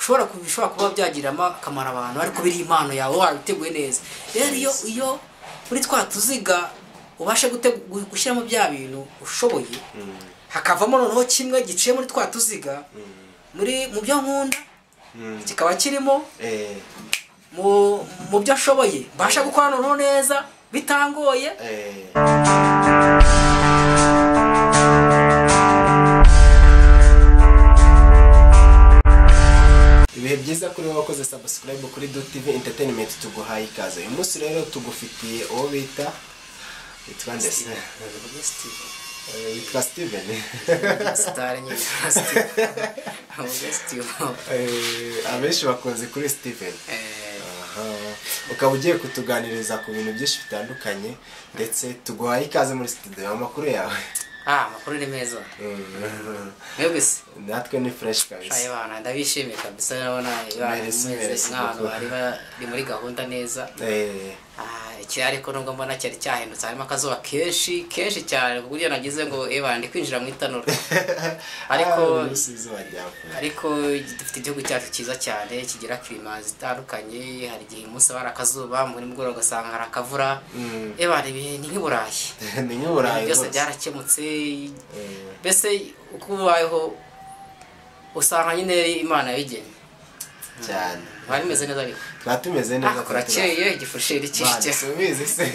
Ushobora kubishobora kuba byagiramo akamaro abantu, ariko biri impano yawe wabiteguye neza. Rero iyo muri twa tuziga ubashe gushyiramo bya bintu ushoboye, hakavamo noneho kimwe giciye muri twa tuziga muri mu byo nkunda, kikaba kirimo mu byo ashoboye mbasha gukora noneho neza bitangoye. Ibihe byiza kuri wowe wakoze subscribe kuri Dot TV Entertainment, tuguhaye ikaze. Uyu munsi rero tugufitiye uwo bita witwa ndese witwa Steven. Abenshi bakunze kuri Steven. Ukaba ugiye kutuganiriza ku bintu byinshi bitandukanye, ndetse tuguhaye ikaze muri studio. Amakuru yawe? Amakuru ni meza. Mwebwe se? Natwe ni fresh kabisa. Ayo bana ndabishimiye kabisa, ndabona nk'abantu bari bari muri gahunda neza. Iki ariko nubwo mbona cyari cyahindutse, harimo akazuba kenshi kenshi cyane, ku buryo nagize ngo ndi kwinjira mu itanura. Ariko ariko dufite igihugu cyacu cyiza cyane kigira klima zitandukanye, hari igihe umunsi hari akazuba, muri mugoroba ugasanga hari akavura. Ibihe ni nk'iburayi. Ni nk'iburayi byose byarakemutse. Mbese uko ubayeho usanga nyine Imana yabigennye cyane. Bari meze neza ariko. Twatumeze neza. Kurakeye igifusheri cyishye. Subize se.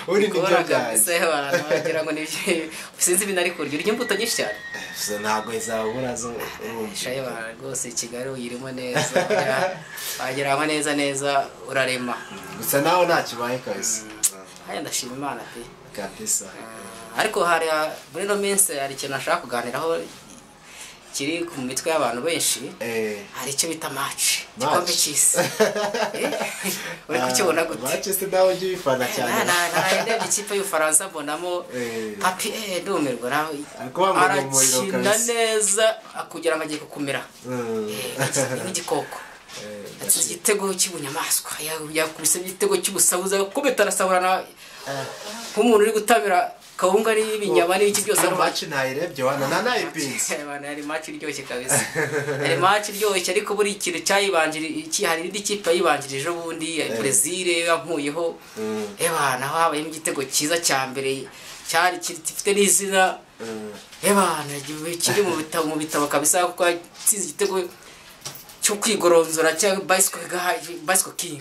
Uri nibyo byanjye. Wagira ngo nibyo sinzi ibintu ari kurya. Urya imbuto nyinshi cyane. So ntago izabura zo urumva. Shaye bana rwose Kigali uyirimo neza. Wagira ngo neza neza urarema. Gusa nawe ntakibaye kabisa. Haya ndashima Imana pe. Kabisa. Ariko hari muri no minsi hari ikintu nashaka kuganiraho kiri ku mitwe y'abantu benshi. Hari icyo bita match, igikombe cy'isi. Uri kukibona gute? Match se dawe ujye uyifana cyane. Narebye ikipe y'Ubufaransa mbonamo Papi, ndumirwa nawe. Arakina neza kugira ngo agiye kukumira. Nk'igikoko. Atsinze igitego cy'ubunyamaswa, yakubise igitego cy'ubusabuza, kubita arasahurana nk'umuntu uri gutabira kawunga ari ibinyama n'iki byose. Ari match ntayirebye wana nanayipinze. Bana ari match iryoshye kabisa. Ari match iryoshye, ariko buri kintu cyayibanjiri hari indi kipe yibanjirije ubundi ya Brazil yankuyeho. Bana habayemo igitego cyiza cya mbere cyari gifite n'izina. Bana kiri mu bitabo mu bitabo kabisa, kuko yatsinze igitego cyo kwigoronzora cya bicycle king.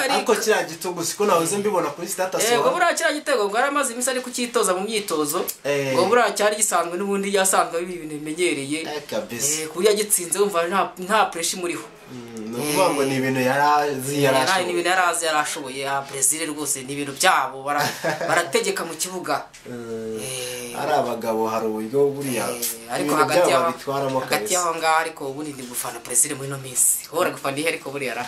Ariko kiriya gitego siko nahoze mbibona kuri status. Ngo buriya kiriya gitego ngo yaramaze iminsi ari kucyitoza mu myitozo. Ngo buriya cyari gisanzwe n'ubundi yasanzwe ari ibintu bimenyereye. Ku buryo yagitsinze wumva nta pressure imuriho. Ni ukuvuga ngo ni ibintu yarazi yarashoboye. Ni ibintu yarazi yarashoboye. Brazil rwose ni ibintu byabo, barategeka mu kibuga. Ari abagabo hari uburyo buriya. Ariko hagati y'aho ngaho, ariko ubundi ndi gufana Brazil muri no minsi. Hora gufana ihe ariko buriya ra.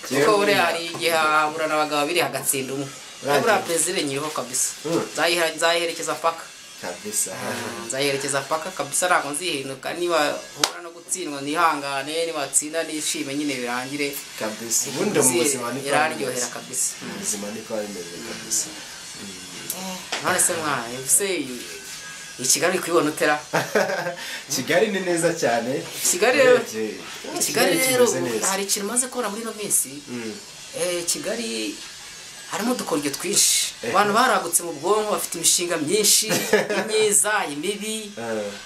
Kuko buriya hari igihe haburana abagabo babiri hagatsinda umwe. Buriya Brazil nyiriho kabisa. Nzayiherekeza paka. Kabisa. Nzayiherekeza paka kabisa, ntabwo nzihinduka. Niba hura no gutsindwa nihangane, niba tsinda nishime nyine birangire kabisa. Ubundi mu buzima niko iraryohera kabisa. Mu buzima niko bimeze kabisa. None se mwana, ese Kigali kwibona utera? Kigali ni neza cyane. Kigali rero hari ikintu maze kubona muri no minsi. Kigali harimo udukoryo twinshi. Abantu baragutse mu bwonko, bafite imishinga myinshi, imyiza, imibi.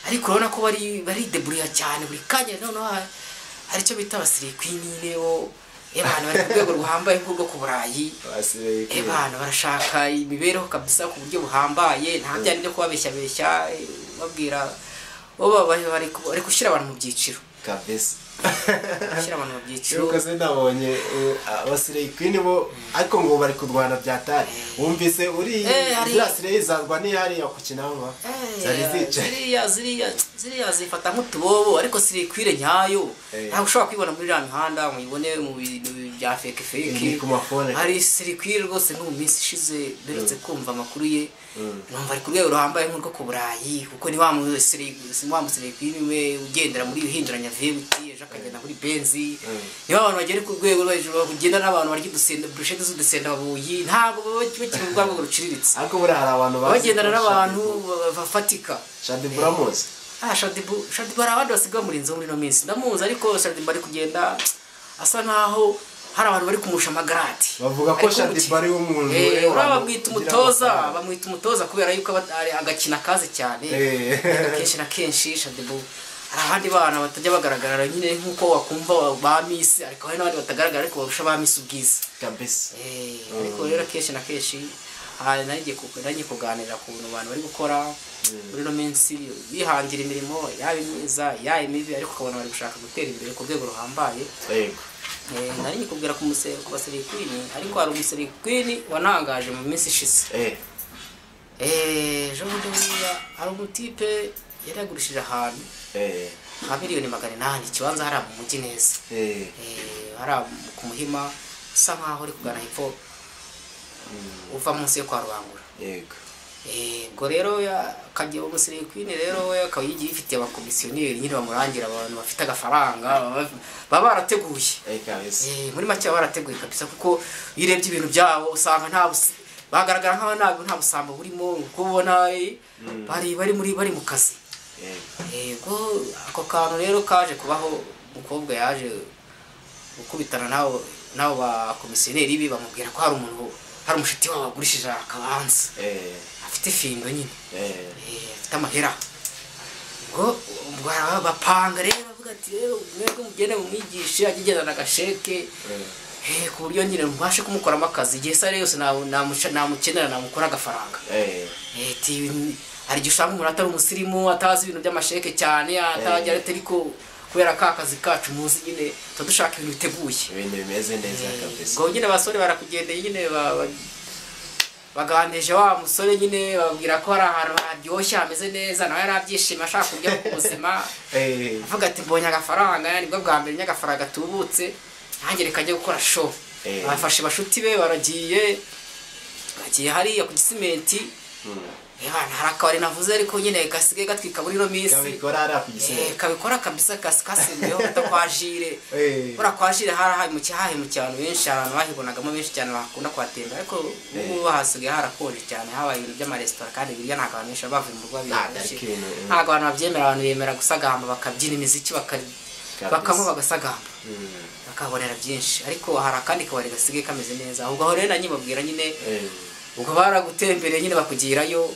Ariko urabona ko bari debrouiller cyane buri kanya. Noneho hari icyo bita abasirikwini bo abantu bari ku rwego ruhambaye nk'urwo ku Burayi. Abantu barashaka imibereho kabisa ku buryo buhambaye, nta byari byo kubabeshya beshya babwira bo bari gushyira abantu mu byiciro kabisa. Gushyira abantu mu byiciro. Yuko se nabonye abasirikwini bo ariko ngo bari kurwana byatari. Wumvise uri zirasire izarwa ni hariya ku Kinamba. Zari zicaye. Ziriya zifata nk'utubobo, ariko sirikwire nyayo. Ntabwo ushobora kwibona muri ya mihanda ngo uyibone mu bintu bya fake. Hari sirikwire rwose nko mu minsi ishize mperutse kumva amakuru ye. Numva ari ku rwego ruhambaye nk'urwo ku Burayi, kuko ni wa musirikwire we ugendera muri uhinduranya VUT, ejo akagenda muri Benzi. Niba abantu bagera ku rwego rwo hejuru bagenda n'abantu barya udusenda, brushette z'udusenda babuyi, ntabwo bakiri mu rwego ruciriritse. Ariko buriya hari abantu bagendana n'abantu bafatika. Shadi Buramuzi. Shadibu hari abandi basigaye bamurinze muri ino minsi ndamuzi, ariko Shadibu ari kugenda asa nkaho hari abantu bari kumusha amagarati. Bavuga ko Shadibu ari umuntu bamwita umutoza, bamwita umutoza kubera yuko agakina kazi cyane. Kenshi na kenshi Shadibu hari abandi bana batajya bagaragara nyine nkuko wakumva ba Miss, ariko hari n'abandi batagaragara ariko barusha ba Miss ubwiza kabisa. Ariko rero kenshi na kenshi nagiye kuganira ku bantu bari gukora muri no minsi bihangira imirimo yaba myiza yaba mibi, ariko ukabona bari gushaka gutera imbere ku rwego ruhambaye. Yego. Nari nikubwira ku baseri queen, ariko hari umuseri queen wanangaje mu minsi ishize. Ejo bundi hari umutipe yari yagurishije ahantu nka 800,000,000 ikibanza hari mu mujyi neza. Hari ku Muhima usa nkaho uri kugana hepfo uva munsi yo kwa Rubangura. Yego. Ubwo rero akagiye umusiri queen rero we akaba yigiye ifitiye abakomisiyoneri nyine bamurangira abantu bafite agafaranga baba barateguye. Muri make baba barateguye kabisa, kuko iyo urebye ibintu byabo usanga nta bagaragara nkaho nta busambo burimo, kuko ubona bari mu kazi. Yego. Ako kantu rero kaje kubaho, umukobwa yaje gukubitana nabo bakomisiyoneri bi bamubwira ko hari umuntu, hari umushiti wabo agurishije akabanza. Afite findo nyine. Afite amahera. Ngo bapanga rero bavuga ati rero mwebwe mugende mumwigishe agigendana agasheke. Ku buryo nyine mubashe kumukoramo akazi igihe sare yose namukenera namukora agafaranga. Hari igihe usanga umuntu atari umusirimu atazi ibintu by'amasheke cyane atajya ariko kubera ka kazi kacu muzi nyine tuba dushaka ibintu biteguye, ibintu bimeze neza kabisa. Ngo nyine abasore barakugendeye nyine baganije wa musore nyine babwira ko hari ahantu haryoshye hameze neza, nawe yarabyishima ashaka kurya ku buzima. Avuga ati mbonye agafaranga, nibwo bwa mbere nyagafaranga gatubutse nanjye reka njye gukora show. Bafashe bashuti be baragiye bagiye hariya ku gisimenti. Hari akabari navuze ariko nyine gasigaye gatwika muri ino minsi. Kabikora hariya ku gisimenti. Kabikora kabisa kasimbeho kwa Jire. Bora kwa Jire harahemukiye abantu benshi, abantu bahibonagamo benshi cyane bakunda kuhatembera, ariko ubu hasigaye harakonje cyane, habaye ibintu by'amaresitora kandi birya ntabwo abantu benshi bavuye mu rugo benshi. Ntabwo abantu babyemera, abantu bemera gusagamba bakabyina imiziki bakanywa bagasagamba bakabonera byinshi. Ariko hari akandi kabari gasigaye kameze neza, ahubwo aho rero nanyibabwira nyine ubwo baragutembereye nyine bakugirayo,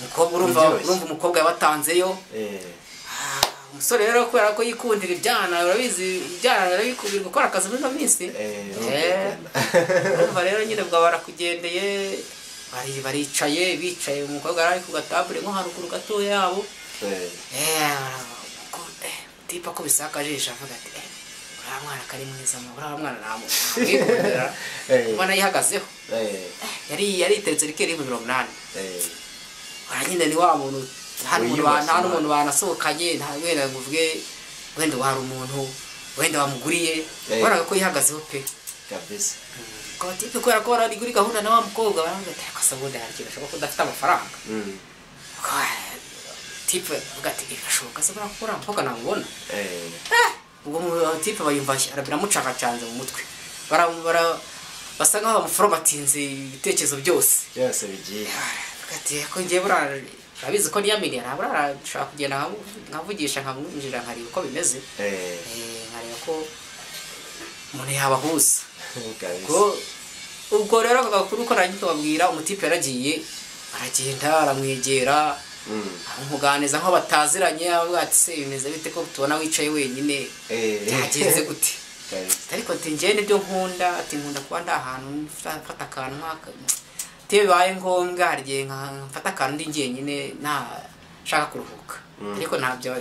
umukobwa urumva umukobwa yabatanzeyo. Umusore rero kubera ko yikundira ibyana, urabizi ibyana arabikubira gukora akazi muri ino minsi. Urumva rero nyine ubwo barakugendeye baricaye bicaye, umukobwa ari ku gatabure nko haruguru gato yabo. Tipa ko bisaka ajisha avuga ati uriya mwana kari mwiza, uriya mwana namwikundira ubona yihagazeho. Yari iteretse rikeri 80,000. Nyine ni wa muntu nta n'umuntu banasohokanye, nta wenda nguvuge wenda hari umuntu wenda wamuguriye, ubonaga ko yihagazeho pe kabisa. Tipe kubera ko ari kuri gahunda na wa mukobwa baravuga ati ariko se ubundi hari ikintu ashobora ko udafite amafaranga. Tipe avuga ati birashoboka se buriya ko uriya mukobwa namubona. Ubwo tipe bayumva biramucakacanze mu mutwe, basa nkaho bamuforomatinze ibitekerezo byose bigiye. Ati ko ngiye buriya urabizi ko niyaminiye, ntabwo nshobora kugenda nkavugisha nkamwinjira nkareba uko bimeze, nkareba ko umuntu yabahuza. Ubwo rero ako gakuru ko nagiye kubabwira, umutipe yaragiye aragenda aramwegera amuganiriza nkaho bataziranye, avuga ati se bimeze bite ko tubona wicaye wenyine, byagenze gute? Ariko ati njye nibyo nkunda, ati nkunda kuba ndi ahantu mfata akantu nk'aka, ati bibaye ngombwa hari igihe mfata akantu ndi njyenyine nshaka kuruhuka, ariko ntabyo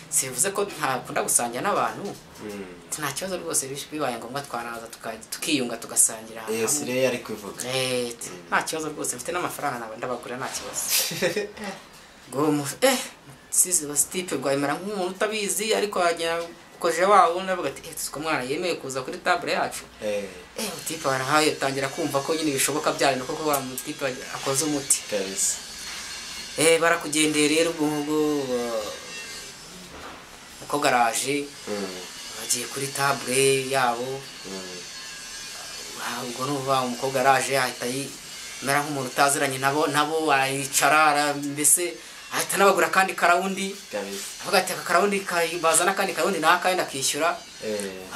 sivuze ko ntakunda gusangira n'abantu. Nta kibazo rwose, bibaye ngombwa twanaza tukiyunga tugasangira. Rero ari kuvuga nta kibazo rwose, mfite n'amafaranga naba ndabagurira nta kibazo. Tipe rwayimara nk'umuntu utabizi, ariko wagera koje wabo ndavuga ati tuko mwana yemeye kuza kuri table yacu. Tipe barahaye tangira kumva ko nyine bishoboka bya bintu koko wa mutipe akoze umuti kabisa. Barakugendeye rero ubwo umukobwa araje bagiye kuri table yabo. Ubwo nuva umukobwa araje ahita mera nk'umuntu utaziranye nabo aricara mbese Ahita nabagura kandi karawundi. Avuga ati aka karawundi bazana kandi karawundi naka ndakishyura.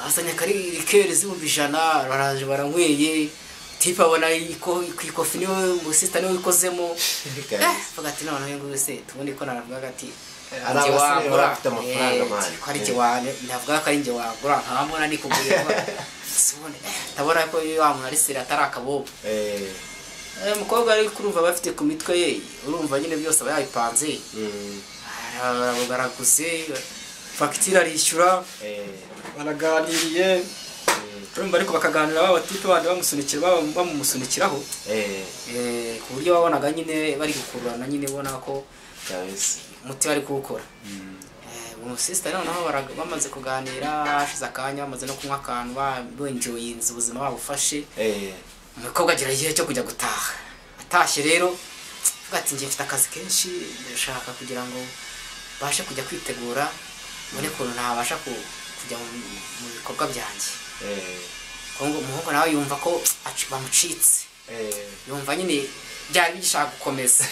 Azanye kari rikeri z'ibihumbi 100 baraje baranyweye. Tipa abona ikofi niwe musista niwe ikozemo. Avuga ati none ngo se tubone ko naravuga ati ari abasore bafite amafaranga mani. Ko ari jye ndavuga ko ari njye wagura nkabona ni kugura. Sibone tabona ko wa muntu ari sera atarakabobo. Umukobwa ari kurumva bafite ku mitwe ye urumva nyine byose aba yayipanze. Arabugaraguze fagitire arishyura. Baraganiriye urumva ariko bakaganira baba tipe bandi bamusunikira bamumusunikiraho. Ku buryo babonaga nyine bari gukururana nyine ubona ko umuti bari kuwukora. Umusista noneho bamaze kuganira hashize akanya bamaze no kunywa akantu benjoyinze ubuzima babufashe. Umukobwa agira igihe cyo kujya gutaha. Atashye rero avuga ati ngiye mfite akazi kenshi ndashaka kugira ngo bashe kujya kwitegura mbone ukuntu nabasha kujya mu bikorwa byanjye. Umuhungu nawe yumva ko bamucitse. Yumva nyine byari bigishaka gukomeza.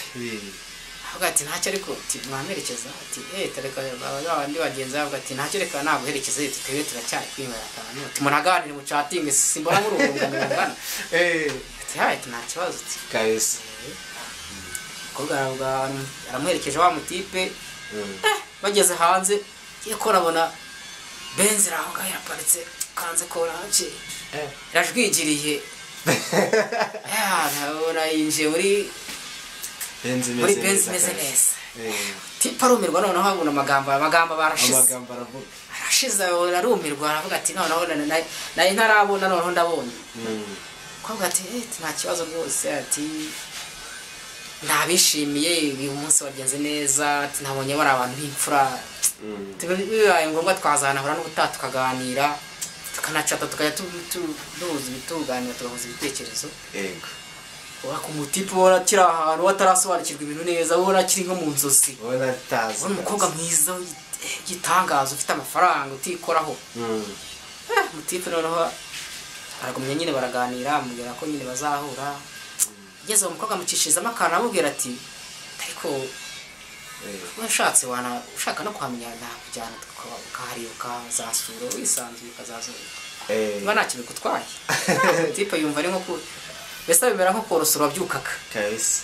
Avuga ati ntacyo ariko mwamerekeza ati tereka abandi bagenzi bavuga ati ntacyo reka naguherekeza twebwe turacyari kwinywera akantu ati munaganire mu chatting simbona muri urungano rungana. Ati hayi nta kibazo ati kabisa. Umukobwa aramuherekeje wa mutipe. Bageze hanze ngiye ko arabona Benz iri aho ngaho iraparitse kanze koranje irajwigiriye. Ndabona yinjiye muri Benz imeze neza. Tipa arumirwa noneho abona amagambo barashize. Amagambo aravuga. Arashize arumirwa aravuga ati noneho nari ntarabona noneho ndabonye. Umukobwa ati nta kibazo rwose ati nabishimiye uyu munsi wagenze neza ati nabonye bari abantu b'imfura. Bibaye ngombwa twazanahura n'ubutaha tukaganira tukanacata tukajya duhuza ibituganira tugahuza ibitekerezo. Yego. Ku mutipe ubona akiri ahantu atarasobanukirwa ibintu neza ubona akiri nko mu nzozi. Ubona atazi. Ubona umukobwa mwiza w'igitangaza ufite amafaranga utikoraho. Mutipe noneho aragumya nyine baraganira amubwira ko nyine bazahura. Ageze uwo mukobwa amucishirizamo akantu amubwira ati ariko ushatse wana ushaka no kuhamenya nakujyana ukahareba ukazasura wisanzuye ukazazura. Niba nta kintu bigutwaye. Tipe yumva ari nko mbese bimera nko korosora wabyukaga. Kabisa.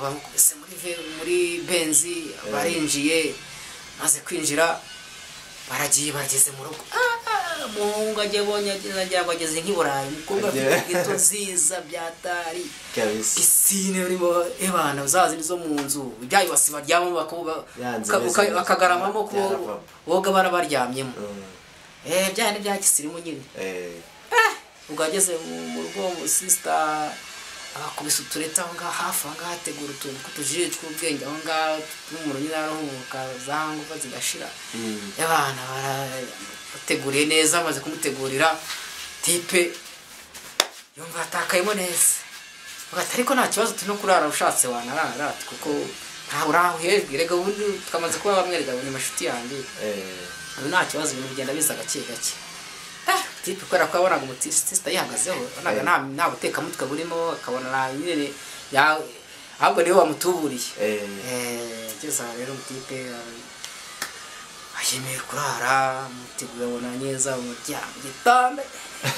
Bamukubise muri Benzi barinjiye maze kwinjira baragiye bageze mu rugo. Umuhungu agiye abonye ageze nk'i Burayi umukobwa afite inkweto nziza byatari. Kabisa. Pisine urimo ebana zazi nizo mu nzu ibyayibasi baryamamo bakagaramamo ko boga barabaryamyemo. Bya ni bya kisirimu nyine. Ubwo ageze mu rugo sister abakubise utureta aho ngaho hafi aho ngaho ategura utuntu tw'utuji tw'ubwenge aho ngaho n'umuntu nyine arahumuka za nguva zigashira. Abana barateguriye neza amaze kumutegurira tipe yumva atakayemo neza. Avuga ati ariko nta kibazo turi no kurara ushatse wanarara kuko nta uraho hejwe rega ubundi tukamaze kuba bamwerega ni mashuti yanjye. Nta kibazo ibintu bigenda biza gake gake. Tipe kubera ko yabonaga umutisita yihagazeho wabonaga nta butekamutwe burimo akabona nyine ahubwo niwe wamutuburiye. Ageze aho rero umutipe yemeye kurara muteguye abona neza umuryango igitanda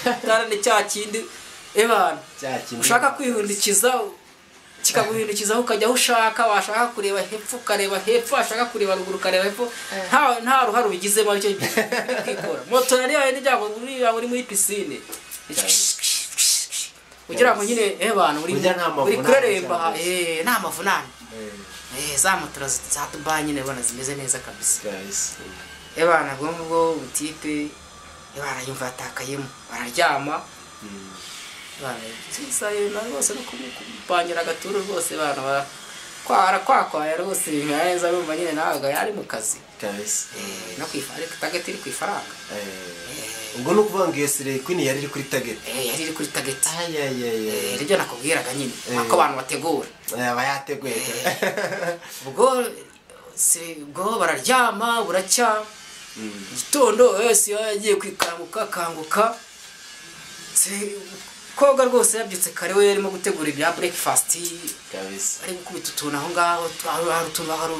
igitanda ni cya kindi ebana ushaka kwihundikiza kikaguhindukizaho ukajya aho ushaka washaka kureba hepfo ukareba hepfo washaka kureba ruguru ukareba hepfo nta ruhare ubigizemo aricyo kwikora. Moto yari yawe n'ibyago uri muri pisine kugira ngo nyine abantu uri kureremba nta mavunane. Za moto za Dubai nyine ubona zimeze neza kabisa. Ebana ubwo ngubwo butipe ebana yumva atakayemo bararyama. Rwose no kumupangira agaturu rwose bana kwara rwose bimera neza urumva nyine nawe yari mu kazi. Kabisa. No kwifaranga target iri ku ifaranga. Ubwo no kuvuga ngo iyo Slay Queen yari iri kuri target. Yari iri kuri target. Ribyo nakubwiraga nyine ako abantu bategura. Aba yateguye. Ubwo ubwo bararyama buracya. Gitondo wese yagiye kwikanguka kanguka. Koga rwose yabyutse kare we yarimo gutegura ibya breakfast kabisa ari gukubita utuntu aho ngaho hari utuntu hari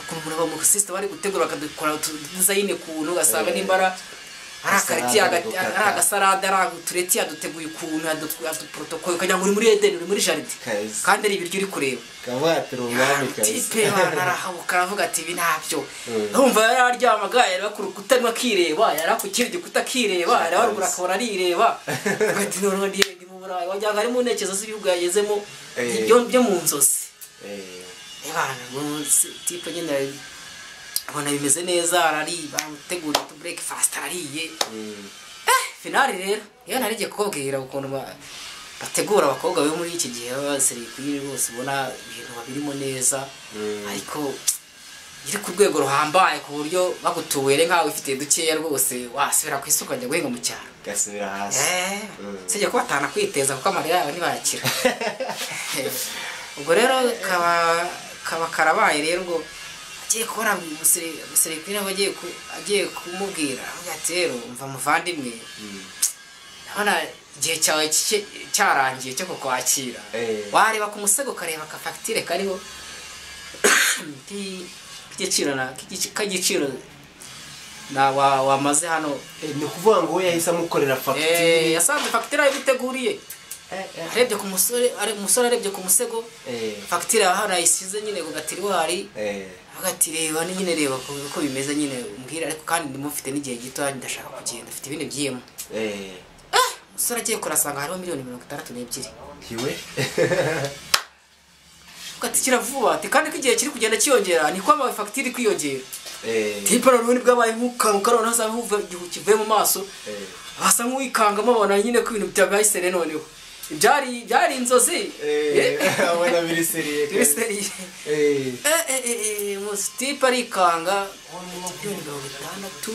ukuntu mu sister bari gutegura bakadukora design kuntu ugasanga nimbara ari akareti ari agasarade ari utureti yaduteguye ukuntu yaduprotocol ukagira ngo uri muri Eden uri muri jardin kandi ari ibiryo uri kureba kabatira umwami kabisa tipe barahabuka aravuga ati ibi ntabyo urumva yararyamaga yareba ku rukuta arimo akireba yari ku kindi gikuta akireba yareba ruguru akabona arireba ati noneho ndi mu Burayi wagira ngo ari mu ntekerezo z'ibihugu yagezemo byo mu nzozi tipe nyine abona bimeze neza arariba utegura tu breakfast arariye finale rero iyo narigiye kukubwira ukuntu bategura abakobwa bo muri iki gihe b'abasirikare rwose ubona ibintu babirimo neza ariko iri ku rwego ruhambaye ku buryo bagutuwere nkawe ufite dukeya rwose wasubira ku isuka njya guhinga mu cyaro gasubira hasi sijya kuba batana kwiteza kuko amarira yawe ntibayakira ubwo rero kaba karabaye rero ngo agiye kubona umusirikare agiye kumubwira ati rero mva muvandimwe ndabona igihe cyawe cyarangiye cyo kukwakira wareba ku musego ukareba ka fagitire kariho k'igiciro wamaze hano ni ukuvuga ngo we yahise amukorera fagitire yasanze fagitire yabiteguriye arebye ku musore umusore arebye ku musego fagitire hano ayisize nyine ku gatiriwari ati reba ni nyine reba uko bimeze nyine umbwira ariko kandi ndimo mfite n'igihe gito ndashaka kugenda mfite ibindi byiyemo umusore agiye kurasanga hariho 62 hiwe ati kiravuba ati kandi ko igihe kiri kugenda cyiyongera niko ama fagitire kwiyongera tipe noneho nibwo abaye nk'ukanguka noneho asa nk'uva igihu kivuye mu maso asa nk'uwikangamo abona nyine ko ibintu byabaye sere noneho byari inzozi abona biri seriye biri seriye tipe arikanga 60,000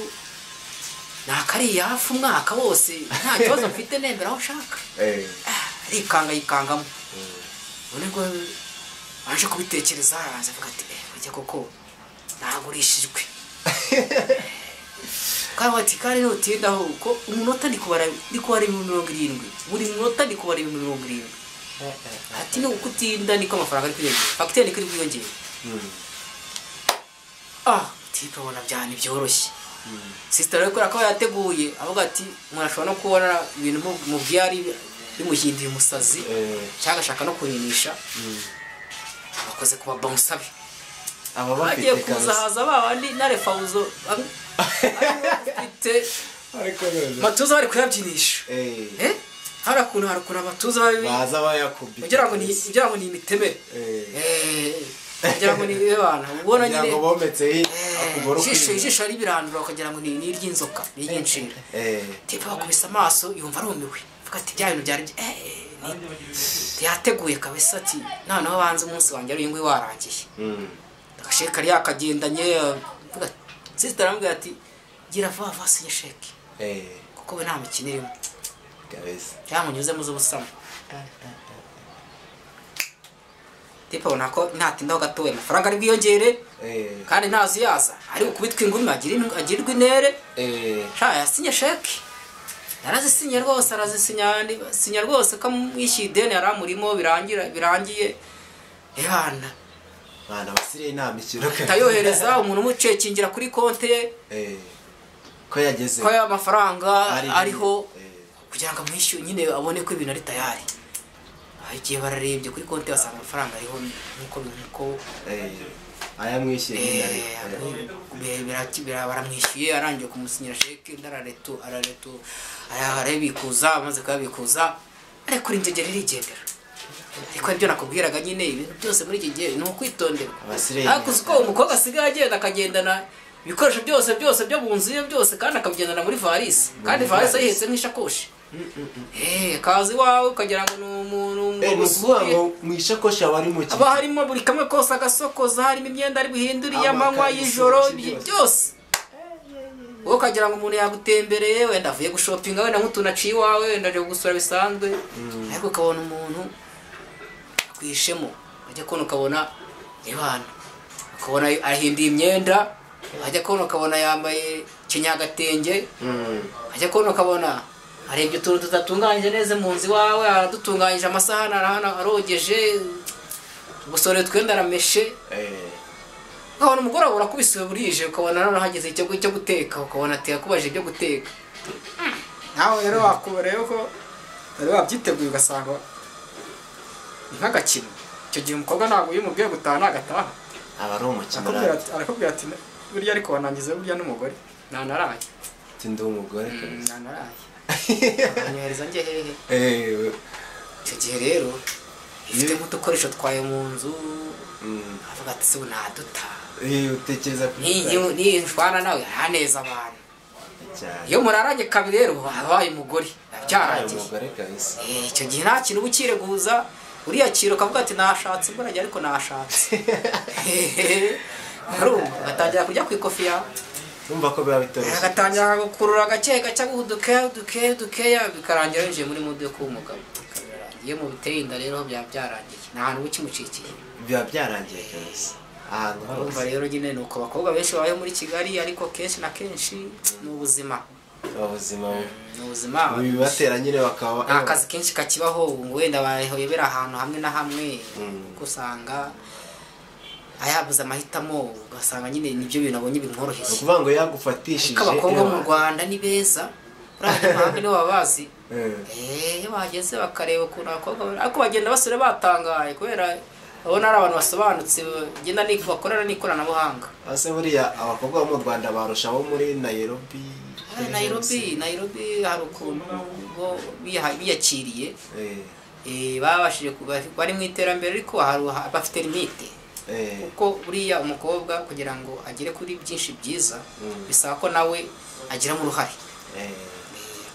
nakariye hafi umwaka wose nta kibazo mfite nembera aho ushaka arikanga yikangamo ubone ko aje kubitekereza araza avuga ati ujya koko nagurishijwe kandi ati kandi nutindaho uko umunota ndi kubara 70 buri munota ndi kubara 70 ati ni uko utinda niko amafaranga ari kwiyongera fagitire niko iri kwiyongera tipe abona byane byoroshye sister rero kubera ko yateguye avuga ati umuntu ashobora no kubona ibintu mu byari bimuhinduye umusazi cyangwa agashaka no kunyinisha bakoze kuba bonsabe aba bafite agiye kuzahaza babandi na refauzo bafite matuza bari kuyabyinisha hari ukuntu amatuza baza bayakubita ugira ngo ni imitemere kugira ngo ni bana ubona nyine ngo bometse akugoro ijisho ari birandura ukagira ngo ni iry'inzoka ni iry'incira tipe bakubise amaso yumva arumiwe avuga ati bya bintu byari yateguye kabisa ati noneho banze umunsi wanjye ari uyu nguyu warangiye agasheke kari yakagendanye sister aramubwira ati gira vuba vuba sinye sheke kuko we nta mikino irimo cyangwa unyuzemo z'ubusamo tipe abona ko ntatindaho gatoya amafaranga ari bwiyongere kandi ntazi yaza ari gukubitwa ingumi agirirwa intere yasinye sheke yarazisinye rwose arazisinya rwose ko amwishyuye ideni yari amurimo birangiye ebana bana basiriye nta mikino tayohereza umuntu umucekingira kuri konti ye ko yageze ko aya mafaranga ariho kugira ngo amwishyure nyine abone ko ibintu ari tayari igihe bararebye kuri konti basanga amafaranga ariho nkuko ayamwishyuye baramwishyuye arangiye kumusinyira sheke undi araretu arabikuza amaze kuyabikuza ariko inzogera irigendera ariko ibyo nakubwiraga nyine ibintu byose muri iki gihe ni ukwitondera ariko uzi ko umukobwa asigaye agenda akagendana ibikoresho byose byose byo mu nzu ye byose kandi akabigendana muri varisi kandi varisi ayihetse nk'ishakoshi kazi iwawe ukagira ngo ni umuntu ngo mu ishakoshi haba harimo iki haba harimo buri kamwe kose agasokoza harimo imyenda ari buhindure iy'amanywa y'ijoro byose wowe ukagira ngo umuntu yagutembereye wenda avuye gushopinga wenda nk'utuntu aciye iwawe wenda aje gusura bisanzwe ariko ukabona umuntu akwishemo wajya kubona ukabona ibana ukabona ahinduye imyenda wajya kubona ukabona yambaye kinyagatenge wajya kubona ukabona Arebye utuntu tudatunganyije neza mu nzu iwawe, aradutunganyije, amasahani arahana arogeje, ubusore twenda arameshe. Ukabona umugoroba urakubise burije, ukabona noneho hageze icyo guteka, ukabona ati yakubaje ibyo guteka. Nawe rero wakuba ko wari wabyiteguye ugasanga ni nk'agakino. Icyo gihe umukobwa ntabwo iyo umubwiye gutaha nagataha, aba ari umukino. Arakubwira ati burya ariko wanangiza burya n'umugore ntanaraye. Ati ndi umugore kabisa ntanaraye, anyohereza njye hehe. Icyo gihe rero ifite nk'udukoresho twawe mu nzu, avuga ati se naduta. Utekereza kuri nshwana nawe araneza abantu. Iyo muraranye kabiri rero wabaye umugore, byarangiye. Icyo gihe nta kintu uba ukireguza, uriyakira ukavuga ati nashatse imbaraga ariko nashatse. Ugatangira kurya ku ikofi yawe. Urumva ko biba bitoroshye. Agatangira gukurura gake gake udukeya udukeya udukeya, bikarangira winjiye muri mudu yo kuba umugabo. Iyo mubiteye inda rero byaba byarangiye, nta hantu uba ukimucikiye, biba byarangiye kabisa. Urumva rero nyine ni uko abakobwa benshi babayeho muri Kigali, ariko kenshi na kenshi ni ubuzima. Ni ubuzima bibatera nyine bakaba nta kazi kenshi kakibaho, ngo wenda bayobera ahantu hamwe na hamwe, kuko usanga ayabuze amahitamo, ugasanga nyine nibyo bintu abonye bimworoheye. Ni ukuvuga ngo yagufatishije. Ariko abakobwa mu Rwanda ni beza, buriya abanyamahanga nibo babazi. Iyo bahageze bakareba ukuntu abakobwa, ariko bagenda basore batangaye kubera babona ari abantu basobanutse, bagenda bakorana n'ikoranabuhanga. Ese buriya abakobwa bo mu Rwanda barusha abo muri Nairobi? Nairobi hari ukuntu bo biyakiriye, babashije bari mu iterambere, ariko bafite limite. Kuko buriya umukobwa kugira ngo agere kuri byinshi byiza bisaba ko nawe agiramo uruhare.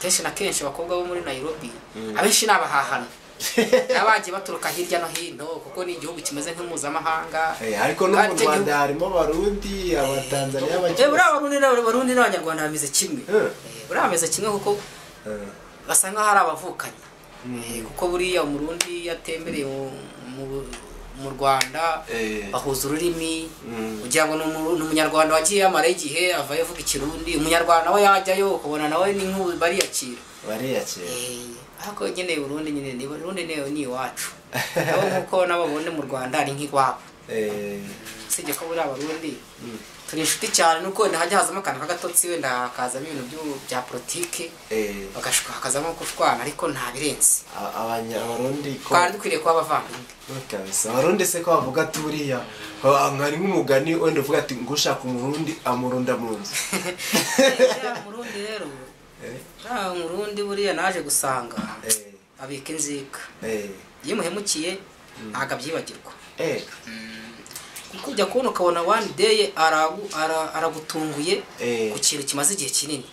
Kenshi na kenshi abakobwa bo muri Nairobi abenshi ni abahahano, abagiye baturuka hirya no hino, kuko ni igihugu kimeze nk'impuzamahanga. Ariko no mu Rwanda harimo Abarundi, Abatanzania, Abarundi n'Abanyarwanda bameze kimwe. Buriya bameze kimwe kuko basa nkaho ari abavukanyi. Kuko buriya Umurundi yatembereye mu Rwanda bahuza ururimi, ugira ngo ni umunyarwanda wagiye amara igihe avayo avuga Ikirundi, umunyarwanda nawe yajyayo ukabona nawe ni nk'ubu bariyakira. Ariko nyine Burundi nyine ni Burundi ni iwacu, nabo nkuko nabo babone mu Rwanda ari nk'iwabo. Usibye ko buriya Abarundi turi inshuti cyane, nuko wenda hajya hazamo akantu k'agatotsi, wenda hakazamo ibintu bya politike, bagashuka hakazamo gushwana, ariko nta birenze. Abarundi ko twari dukwiriye kuba abavandimwe kabisa. Abarundi se ko bavuga ati buriya nkari nk'umugani wenda uvuga ati ngo ushaka Umurundi amurunda mu nzu. Umurundi rero Umurundi buriya naje gusanga abika inzika, iyo umuhemukiye ntabwo abyibagirwa. Kuko ujya kubona ukabona one day aragutunguye ku kintu kimaze igihe kinini,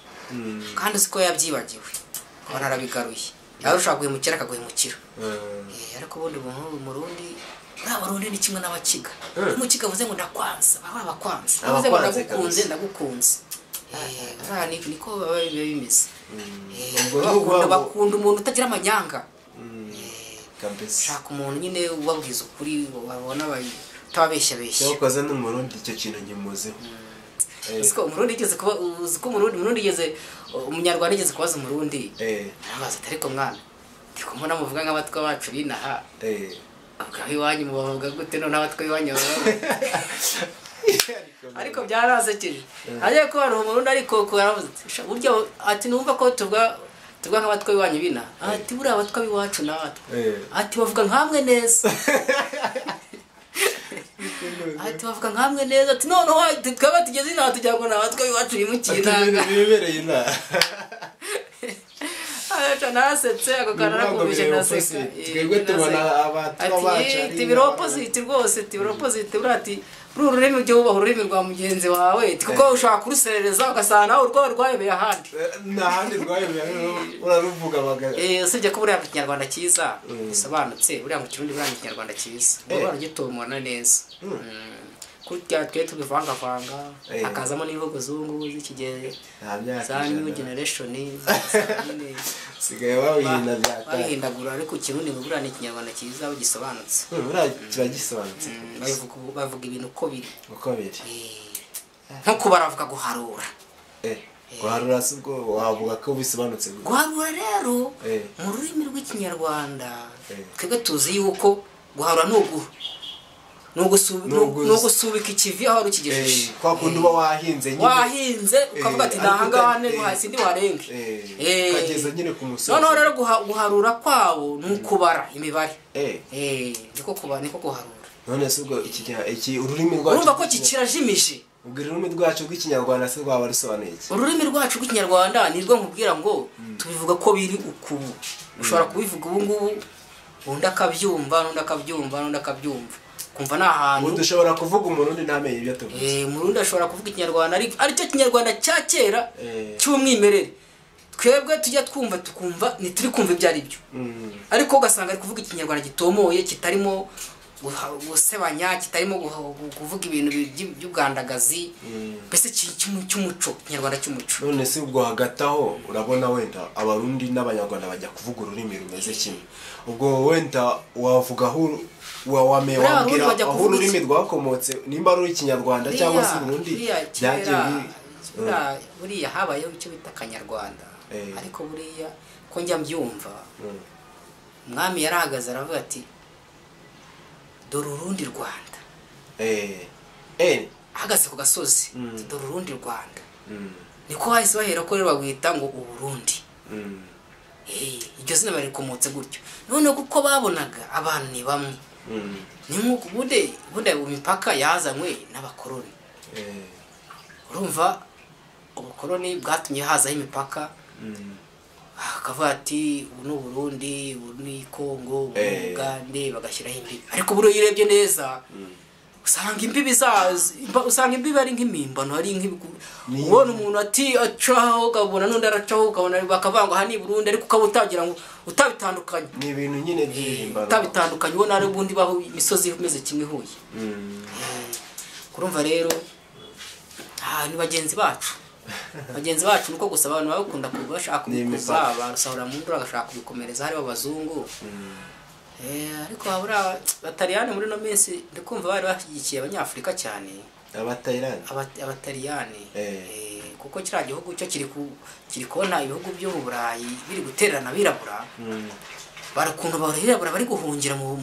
kandi uzi ko yabyibagiwe, ukabona arabigaruye. Yaba ushaka guhemukira akaguhemukira. Ariko ubundi Umurundi, buriya Abarundi ni kimwe n'Abakiga. Umukiga avuze ngo ndakwanze, baba bakwanze. Avuze ngo ndagukunze, ndagukunze. Niko biba bimeze. Bakunda umuntu utagira amanyanga. Shaka umuntu nyine ubabwiza ukuri, babona utababeshyabeshya. Cyakoze n'Umurundi icyo kintu nkimuzeho. Uziko Umurundi igeze kuba, uziko Umurundi igeze, Umunyarwanda igeze kubaza Umurundi. Arabaza ati ariko mwana, ndi kumubona muvuga nk'abatwa bacu binaha. Avuga iwanyu mubavuga gute none abatwa iwanyu bavuga? Ariko byarasekeje. Aje ko hari Umurundi ariko ko yaravuze ati burya ati numva ko tuvuga nk'abatwa iwanyu bina. Ati buriya abatwa iwacu natwe. Ati bavuga nkamwe neza. Ati bavuga nkamwe neza. Ati noneho twaba tugeze inaha tugira ngo nabatwa iwacu bimukiye inanga. Bibereye inaha. Acha nasetse ako kantu nakumvise ndaseka. Twebwe tubona abatwa bacu ari tibiro opposite rwose, tibiro opposite buriya ati buri ururimi ujye wubaha ururimi rwa mugenzi wawe, kuko ushobora kuruserereza ugasanga nawe urwo rwayobeye ahandi. Nta handi rwayobeye, uraruvuga baga. Usibye ko buriya mu Kinyarwanda cyiza gisobanutse, buriya mu Kirundi buriya mu Kinyarwanda cyiza uba ugitomora neza. Kurya twe tubivangavanga hakazamo n'imvugo z'ubu z'ikigere za new generation sigaye babihinda byata babihindagura, ariko Ikirundi ngo buriya ni Ikinyarwanda cyiza gisobanutse. Buriya kiba gisobanutse, bavuga ibintu uko biri, uko biri. Nko kubara bavuga guharura. Guharura si ubwo wavuga ko bisobanutse gute? Guharura rero mu rurimi rw'Ikinyarwanda twebwe tuzi yuko guharura ni ugusubika ikivi aho rukigejeje. Kwa kundi uba wahinze nyine, wahinze ukavuga ati ndahangaha sindi warenge, ukageza nyine ku musozi. Noneho rero guharura kwabo ni ukubara imibare. Niko kuba niko guharura. None se ubwo iki ururimi rwacu urumva ko kikirajimije. Ubwo ururimi rwacu rw'Ikinyarwanda se rwaba rusobanuye iki? Ururimi rwacu rw'Ikinyarwanda nirwo nkubwira ngo tubivuga ko biri ukubu. Ushobora kubivuga ubu ngubu undi akabyumva n'undi akabyumva n'undi akabyumva. Kumva nta hantu undi ushobora kuvuga umurundi ntamenye ibyo tuvuze. Umurundi ashobora kuvuga Ikinyarwanda aricyo Kinyarwanda cya kera cy'umwimerere. Twebwe tujya twumva tukumva ntituri kumva ibyo ari byo. Ariko ugasanga ari kuvuga Ikinyarwanda gitomoye kitarimo gusebanya, kitarimo kuvuga ibintu by'ubwandagazi, mbese cy'umuco, Ikinyarwanda cy'umuco. None se ubwo hagati aho urabona wenda Abarundi n'Abanyarwanda bajya kuvuga ururimi rumeze kimwe, ubwo wenda wavuga aho wambwira aho ururimi rwakomotse nimba ari Ikinyarwanda cyangwa se Urundi byagiye? Buriya habayeho icyo bita Akanyarwanda, ariko buriya ko njya mbyumva umwami yarahagaze aravuga ati dore urundi Rwanda. Ahagaze ku gasozi, dore urundi Rwanda. Niko hahise bahera ko rero bagwita ngo Uburundi. Iryo zina barikomotse gutyo. None kuko babonaga abantu ni bamwe. Ni nkuko bude imipaka yazanywe n'abakoroni. Urumva ubukoroni bwatumye hazaho imipaka. Akavuga ati ubu ni Uburundi, ubu ni Kongo, ubu ni Uganda, bagashyiraho imbibi. Ariko buriya iyo urebye neza usanga imbibi usanga imbibi ari nk'impimbano, ari ubona umuntu ati acaho ukabona n'undi aracaho, ukabona bakavuga ngo aha ni Burundi, ariko ukaba utagira ngo utabitandukanye. Ni ibintu nyine by'ibihimbano utabitandukanye, ubona ari ubundi baho imisozi imeze kimwe ihuye. Kurumva rero ni bagenzi bacu. Bagenzi bacu nuko gusa abantu bakunda kubashaka kubikuza, barusahura mu ndura bagashaka kubikomereza hari abazungu. Ariko habura Abataliyani muri no minsi ndikumva bari bashyigikiye Abanyafrika cyane. Abataliyani. Kuko kiriya gihugu cyo kiri kubona ibihugu byo mu Burayi biri gutererana abirabura. Barakuntu barahirabura bari guhungira mu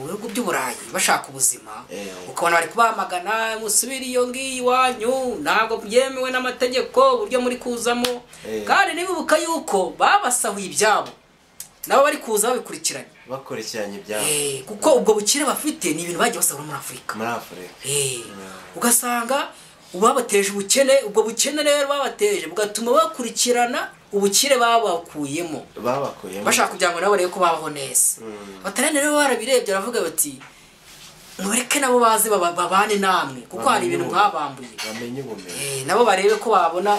bihugu by'u Burayi bashaka ubuzima. Ukabona bari kubamagana musubire iyo ngiyi iwanyu, ntabwo byemewe n'amategeko uburyo muri kuzamo. Kandi nibuka yuko babasahuye ibyabo nabo bari kuza babikurikiranye, bakurikiranye ibyabo. Kuko ubwo bukire bafite ni ibintu bagiye basahura muri Afurika. Muri Afurika. Ugasanga ubabateje ubukene, ubwo bukene rero babateje bugatuma bakurikirana ubukire babakuyemo. Bashaka kugira ngo nabo barebe ko babaho neza. Abataliyani rero barabirebye baravuga bati mureke nabo baze babane namwe, kuko hari ibintu mwabambuye. Bamenye ubumenyi. Nabo barebe ko babona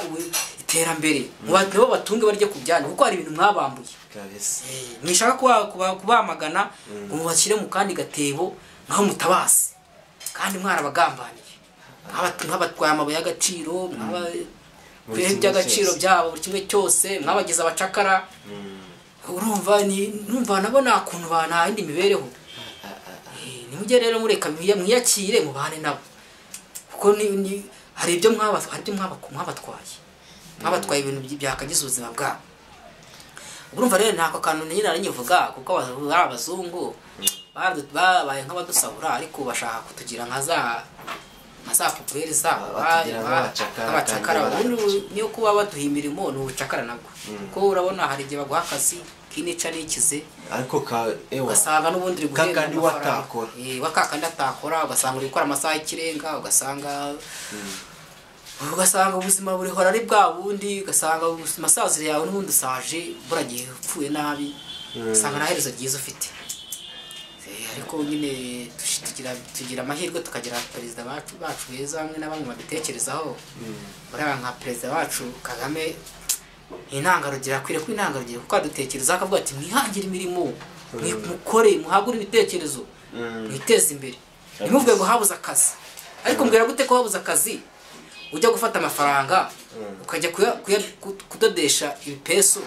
iterambere. Nabo batunge barye kubyana, kuko hari ibintu mwabambuye. Kabisa. Mwishaka kubamagana ngo mubashyire mu kandi gatebo nkaho mutabasi, kandi mwarabagambaniye. Mwabatwaye amabuye y'agaciro, by'agaciro byabo buri kimwe cyose, mwabagize abacakara. Urumva numva nabo nta kuntu bana indi mibereho. Nimujye rero mureka mwiyakire mubane nabo, kuko hari ibyo mwabatwaye. Mwabatwaye ibintu byakagize ubuzima bwabo. Urumva rero ntako kantu nyine aranyivuga, kuko ari abazungu babaye nk'abadusahura, ariko bashaka kutugira nka za populaire zabo abacakara. Ubundi niyo kuba baduha imirimo ni ubucakara nabwo, kuko urabona hari igihe baguha akazi kinica n'ikize, ariko ugasanga n'ubundi uri guhembwa amafaranga wakakandi atakora, ugasanga uri gukora amasaha y'ikirenga, ugasanga ubuzima burihora ari bwa bundi, ugasanga amasaziro yawe n'ubundi usaje buragiye upfuye nabi, ugasanga nta herezo ryiza ufite. Ariko nyine tugira amahirwe tukagira perezida bacu beza, bamwe na bamwe babitekerezaho. Buriya nka perezida wacu Kagame intangarugero, akwiriye kuba intangarugero, kuko adutekerezaho akavuga ati mwihangire imirimo, mukore, muhagure ibitekerezo, mwiteze imbere. Ntimuvuge ngo habuze akazi. Ariko mbwira gute ko habuze akazi ujya gufata amafaranga ukajya kudodesha ibipeso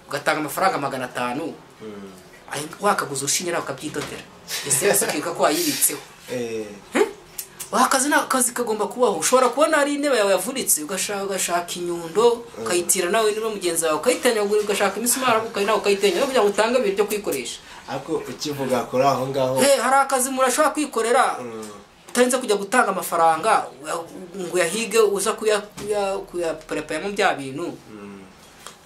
ugatanga amafaranga 500, wakaguza urushinge nawe ukabyidodera, ese yose ukibuka ko wayibitseho. Akazi akazi kagomba kubaho. Ushobora kubona ari intebe yawe yavunitse, ugashaka inyundo ukayitira nawe niba mugenzi wawe ukayitenya, ugashaka imisumari nawe ukayitenya kugira ngo utange ibintu byo kwikoresha. Ariko ukivuga kuri aho ngaho, hari akazi umuntu ashobora kwikorera utarinze kujya gutanga amafaranga ngo uyahige uza kuyaprepayamo bya bintu.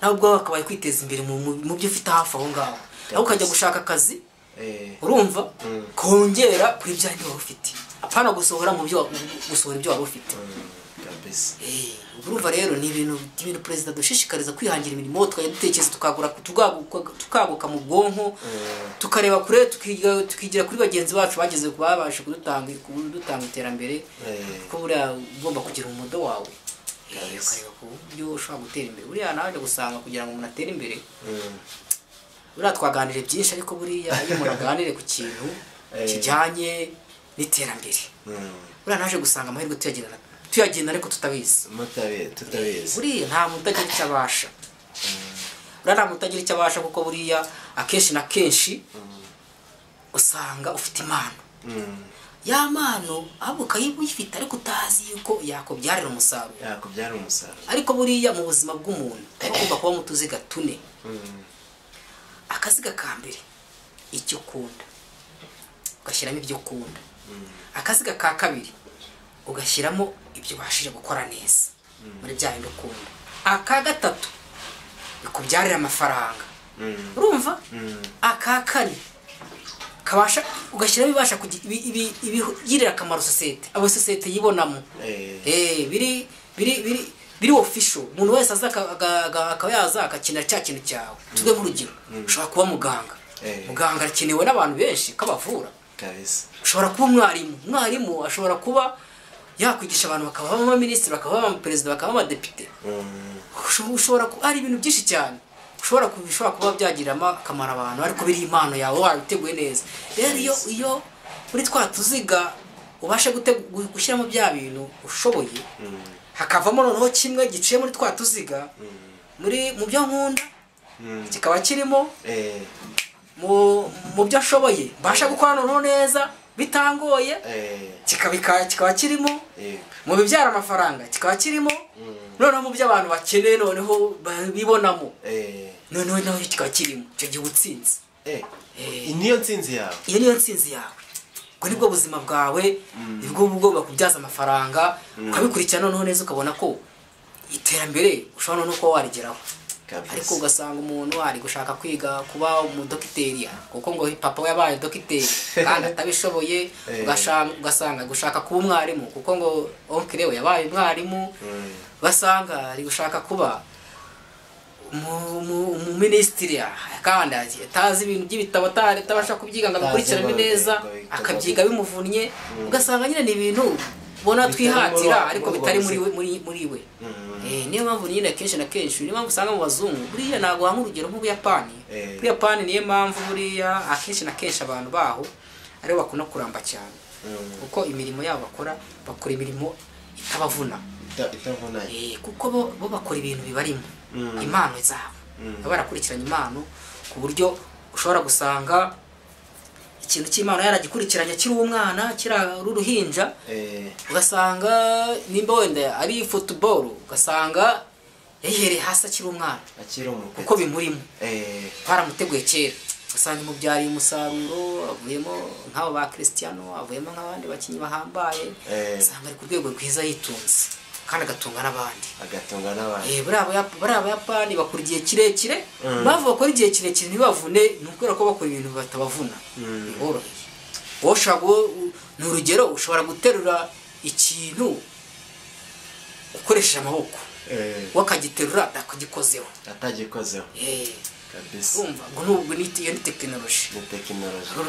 Nawe ubwawe wakabaye kwiteza imbere mu byo ufite hafi aho ngaho, aho ukajya gushaka akazi urumva kongera kuri bya bindi wari ufite, apana gusohora mu byo gusohora ibyo wari ufite. Kabisa. Urumva rero ni ibintu perezida dushishikariza kwihangira imirimo, tukajya dutekereza, tukagura, tukaguka mu bwonko, tukareba kure, tukigira kuri bagenzi bacu bageze babasha kudutanga iterambere. Kuko buriya ugomba kugira umudo wawe, ukareba ku buryo ushobora gutera imbere. Buriya nawe gusanga kugira ngo umuntu atere imbere, buriya twaganire byinshi, ariko buriya iyo umuntu aganire ku kintu kijyanye n'iterambere, buriya naje gusanga amahirwe tuyagenda ariko tutabizi. Tutabizi. Buriya nta muntu utagira icyo abasha. Buriya nta muntu utagira icyo abasha, kuko buriya akenshi na kenshi usanga ufite impano. Ya mpano ahubwo ukayifite ariko utazi yuko yakubyarira umusaruro. Yakubyarira umusaruro. Ariko buriya mu buzima bw'umuntu ugomba kuba mu tuziga tune. Akaziga ka mbere icyo ukunda, ugashyiramo ibyo ukunda. Akaziga ka kabiri ugashyiramo ibyo ubashije gukora neza muri bya bindi ukunda. Aka gatatu bikubyarira amafaranga. Urumva? Aka kane kabasha ugashyiramo ibasha ibigirira akamaro sosiyete, abo sosiyete yibonamo. Biri biri biri biri official, umuntu wese aza akaba yaza akakina cya kintu cyawe. Tuge nk'urugero, ushobora kuba muganga. Muganga akenewe n'abantu benshi kabavura. Kabisa. Ushobora kuba umwarimu. Umwarimu ashobora kuba yakwigisha abantu bakaba abaminisitiri, bakaba abaperezida, bakaba abadepite. Ushobora ari ibintu byinshi cyane ushobora kuba byagiramo akamaro abantu, ariko biri impano yawe wabiteguye neza. Rero iyo muri twa tuziga ubasha gushyiramo bya bintu ushoboye, hakavamo noneho kimwe giciye muri twa tuziga muri mu byo nkunda kikaba kirimo mu byo ashoboye mbasha gukora noneho neza bitangoye, kikaba kirimo mu bibyara amafaranga, kikaba kirimo noneho mu byo abantu bakeneye noneho bibonamo, noneho naho kikaba kirimo. Icyo gihe utsinze. Niyo ntsinzi yawe. Iyo niyo ntsinzi yawe. Ubwo nibwo buzima bwawe, nibwo bugomba kubyaza amafaranga, ukabikurikirana noneho neza ukabona ko iterambere ushobora no kuba warigeraho. Ariko ugasanga umuntu ari gushaka kwiga kuba umudokiteri kuko ngo papa we yabaye dogiteri kandi atabishoboye, ugasanga gushaka kuba umwarimu kuko ngo onkire we yabaye umwarimu, ugasanga ari gushaka kuba umuminisitiri kandi atazi ibintu by'ibitabo, atabasha kubyiga ngo abikurikirane neza, akabyiga bimuvunnye. Ugasanga nyine ni ibintu ubona twihatira ariko bitari muri we. Niyo mpamvu nyine kenshi na kenshi niyo mpamvu usanga mu bazungu buriya ntabwo wanga urugero nk'Ubuyapani. Ubuyapani niyo mpamvu buriya akenshi na kenshi abantu baho aribo bakunda kuramba cyane, kuko imirimo yabo bakora imirimo itabavuna. Kuko bo bakora ibintu bibarimo impano zabo, baba barakurikiranye impano ku buryo ushobora gusanga ikintu cy'Imana yaragikurikiranye akiri umwana, kiri uruhinja, ugasanga nimba wenda ari football ugasanga yayihereye hasi akiri umwana, kuko bimurimo, baramuteguye kera. Ugasanga imubyariye umusaruro, avuyemo nk'abo ba Cristiano, avuyemo nk'abandi bakinnyi bahambaye, usanga ari ku rwego rwiza yitunze kandi agatunga n'abandi. Buriya Abayapani bakora igihe kirekire. Impamvu bakora igihe kirekire ntibavune ni ukubera ko bakora ibintu batabavuna, biboroheye. Ni urugero, ushobora guterura ikintu ukoresheje amaboko, wakagiterura atagikozeho. Kabisa. Urumva ngo nubwo iyo ni tekinoloji.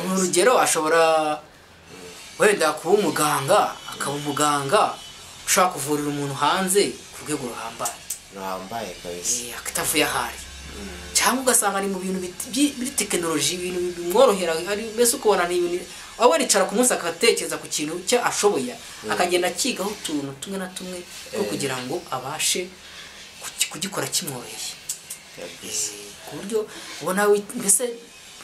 Ni urugero, ashobora wenda kuba umuganga, akaba umuganga ushobora kuvurira umuntu hanze ku rwego ruhambaye kabisa, akatavuye ahari. Cyangwa ugasanga ari mu bintu biri tekinoloji, ibintu bimworohera, mbese ukabona ni ibintu aho aricara ku munsi akatekereza ku kintu cye ashoboye, akagenda akigaho utuntu tumwe na tumwe two kugira ngo abashe kugikora kimworoheye. Ku buryo ubona mbese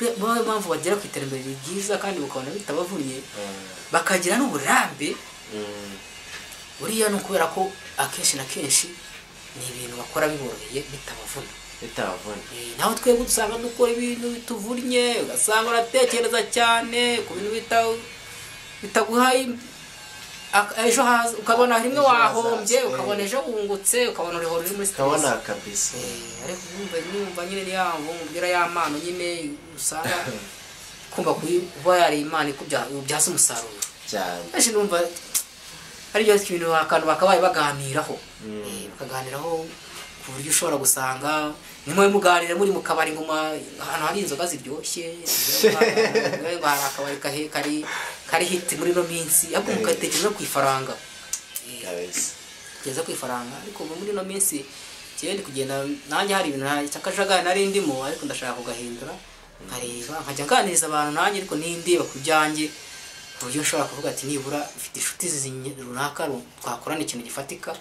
niyo mpamvu bagera ku iterambere ryiza kandi ukabona bitabavunnye, bakagira n'uburambe Buriya ni ukubera ko akenshi na kenshi ni ibintu bakora biboroheye bitabavuna. Naho twebwe usanga dukora ibintu bituvunnye, ugasanga uratekereza cyane ku bintu bitaguhaye ejo haza, ukabona rimwe wahombye, ukabona ejo wungutse, ukabona uriho uri muri stress. Ukabona kabisa. Ariko numva nyine ya mubwira ya mpano nyine usanga kumva kuba yari Imana ikubyaza umusaruro cyane. Aje numva ari byo ibintu akantu bakabaye baganiraho. Bakaganiraho ku buryo ushobora gusanga nimwe muganira muri mu kabari ngoma ahantu hari inzoga ziryoshye, ngo hari akabari kari hit muri no minsi, ahubwo mukatekereza ku ifaranga. Kugeza ku ifaranga. Ariko muri no minsi ndi kugenda nanjye hari ibintu cyakajagari nari ndimo, ariko ndashaka kugahindura nkareba nkajya nganiriza abantu nanjye, ariko nindeba ku byanjye ku buryo nshobora kuvuga ati nibura mfite inshuti runaka twakorana ikintu gifatika,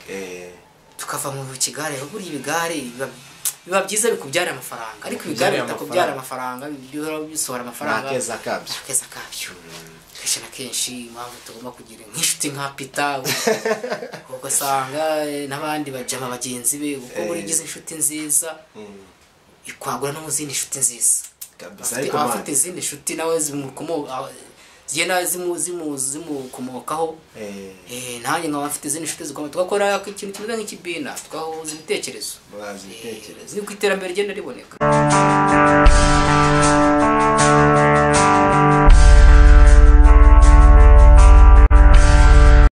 tukava mu kigare. Buriya ibigare biba byiza bikubyara amafaranga, ariko ibigare bitakubyara amafaranga bisohora amafaranga akeza kabyo. Akeza kabyo. Kenshi na kenshi impamvu tugomba kugira nk'inshuti nka Peter, ugasanga n'abandi bajama bagenzi be, kuko buri gize inshuti nziza ikwagura no mu zindi nshuti nziza. Ariko afite izindi nshuti nawe zigenda zimukomokaho. Nanjye nkaba mfite izindi nshuti zikomeye, tugakora ikintu kimeze nk'ikibina, tugahuza ibitekerezo. Muhaza ibitekerezo. Niko iterambere rigenda riboneka.